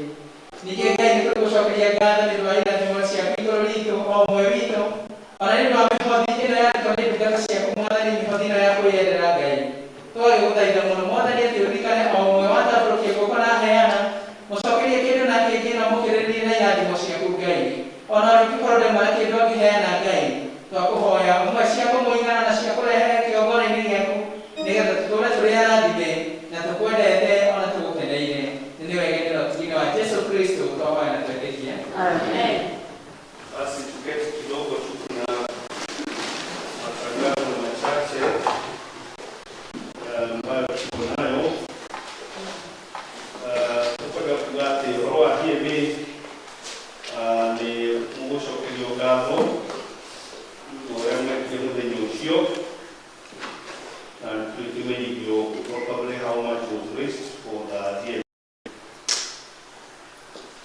S1: Ningĩ Ngai nĩ tũgũcokeria ngatho nĩ ũndũ wa irathimo ciaku igũrũ ritũ o ũmwe witũ, ona nĩ ũndũ wa mĩhothi ĩno yarutwo nĩ ndungata ciaku Mwathani, mĩhothi ĩno ya kwĩyendera Ngai. Twagĩgũthaitha mũno Mwathani atĩ ũririkane o ũmwe watambũrũkia guoko na aheana, mũcokerie kĩndũ na kĩngĩ na ũmũkĩrĩrĩrie na irathimo ciaku Ngai. Ona ũrĩa ũngĩkorwo ndarĩ na kĩndũ angĩheana Ngai, twakũhoya ũmwe cia kũmũigana na cia kũrehe kĩgongona-inĩ gĩaku nĩgetha tũtũũre tũrĩ arathime na tũkwendete ona tũgũkeneire. Nĩ wega na ũtugi wa Jesu Kristo twahoya na twetĩkia.
S5: Amen.
S2: Basi tuketi kidogo tu, kuna matangazo machache ambayo tuko nayo. Tukwenda kuga atĩ ũhoro wa DMA nĩ mũgũcokerio ngatho nĩ ũndũ ũrĩa mwekire mũthenya ũcio na tũkĩmenyithio probably how much was raised for the DMA.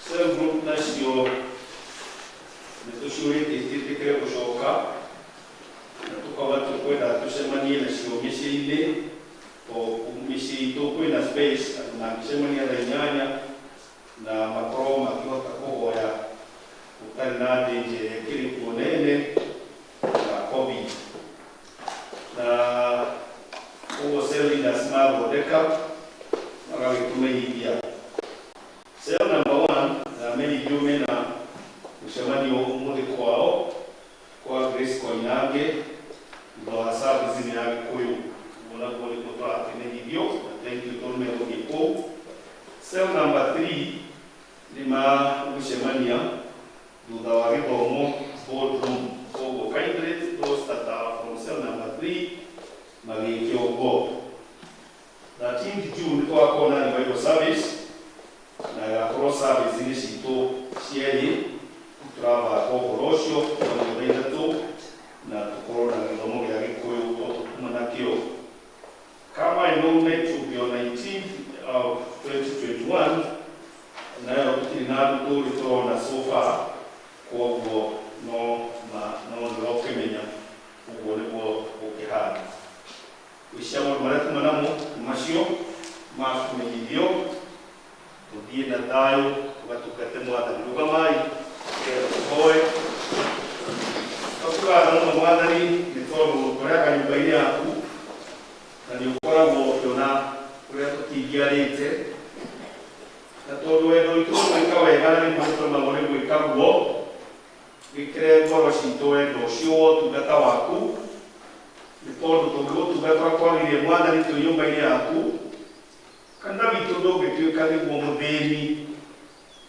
S2: Cell group nacio nĩ tũciũrĩtie ciĩtĩkĩre gũcoka na tũkauga tũkwenda tũcemanie nacio mĩciĩ-inĩ to mĩciĩ itũ kwĩna space andũ mangĩcemania thaa 8 na makorwo makĩhota kũhoya gũtarĩ na danger ĩrĩa ĩkĩrĩ kuo nene ya COVID, na ũguo cell leaders mathondeka magagĩtũmenyithia. Cell number one ndamenyithio mena mũcemanio ũmũthĩ kwao kwa Grace Koinange thutha wa service ya Gĩkũyũ. Ũguo naguo nĩguo tũrakĩmenyithio na thank you tondũ megũthiĩ kũu. Cell number three nĩ magũcemania thutha wa gĩthomo boardroom, koguo kindly those that are from cell number three magĩke ũguo. 13th June tũgakorwo na revival service na ĩgakorwo service-inĩ citũ cierĩ. Tũrabanga ũhoro ũcio kuma 3:00 na tũkorwo na gĩthomo gĩa Gĩkũyũ tũtuma nakĩo. Kama enrollment will be on 19th of 2021, nayo tũtirĩ na andũ tũrĩ tũrona so far, koguo no ma no nĩũkĩmenya ũguo nĩguo gũkĩhana. Gwĩcia maũndũ marĩa tuma namo nĩ macio ma kũmenyithio. Tũthiĩ na thayũ tũgatungate Mwathani. Rũgamai nĩgetha tũhoe. Tũkũgatha mũno Mwathani nĩ tondũ tũrĩaga nyũmba-inĩ yaku na nĩ ũkoragwo ũkĩona ũrĩa tũtingiarĩte, na tondũ wendo witũ nĩ gwĩka wega na nĩguo tũremagwo nĩ gwĩka guo, wĩkĩre ngoro citũ wendo ũcio wa ũtungata waku, nĩ tondũ tũngĩgũtungata ũrĩa kwagĩrĩire Mwathani twĩ nyũmba-inĩ yaku, kanitha witũ ndũngĩtuĩka nĩguo mũthĩni,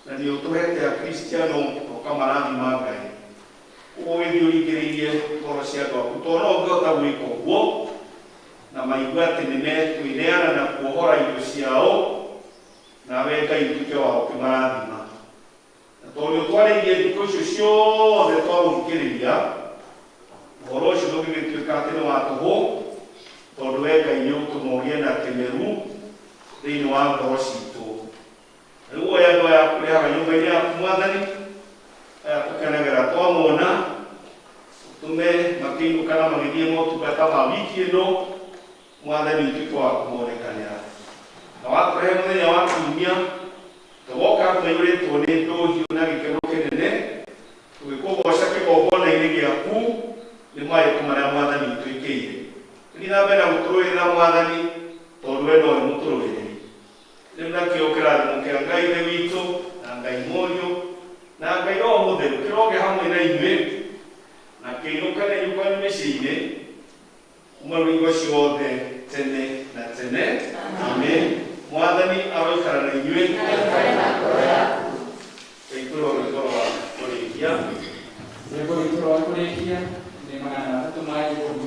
S2: na nĩ ũtũhete akristiano na ũkamarathima Ngai. Ũguo ũgĩthiĩ ũringĩrĩirie ngoro cia andũ aku, tondũ no ũngĩhota gwĩka ũguo na maigue atĩ nĩ mekwĩneana na kuohora indo ciao, nawe Ngai ũtuĩke wa gũkĩmarathima. Na tondũ ũtwarĩirie thikũ icio ciothe twagũthikĩrĩria, ũhoro ũcio ndũngĩgĩtuĩka atĩ nĩ wa tũhũ, tondũ we Ngai nĩ ũgũtũma ũgĩe na kĩmeru thĩinĩ wa ngoro citũ. Rĩu oya andũ aya kũrehaga nyũmba-inĩ yaku Mwathani, aya tũkenagĩra twamona, ũtũme makĩinũka na magĩthiĩ motungata ma wiki ĩno, Mwathani ũtuĩke wa kũmonekanĩra. Na watũrehe mũthenya wa kiumia tũgoka tũiyũrĩtwo nĩ ndũhiũ na gĩkeno kĩnene tũgĩkũgoca kĩgongona-inĩ gĩaku nĩ mawĩko marĩa Mwathani ũtwĩkĩire. Tũthiĩ na mbere na gũtũrũĩrĩra Mwathani, tondũ we nowe mũtũrũĩrĩri. Rĩu nakĩo kĩrathimo kĩa Ngai Ithe witũ na Ngai Mũriũ na Ngai Roho Mũtheru kĩroge hamwe na inyuĩ na kĩinũkane kwanyu mĩciĩ-inĩ kuma rũingo ciothe tene na tene. Amen. Mwathani aroikara na inyuĩ. Tũikwĩrwo rwĩmbo rwa kũrĩkia.
S1: Rwĩmbo rwitũ rwa kũrĩkia nĩ 310.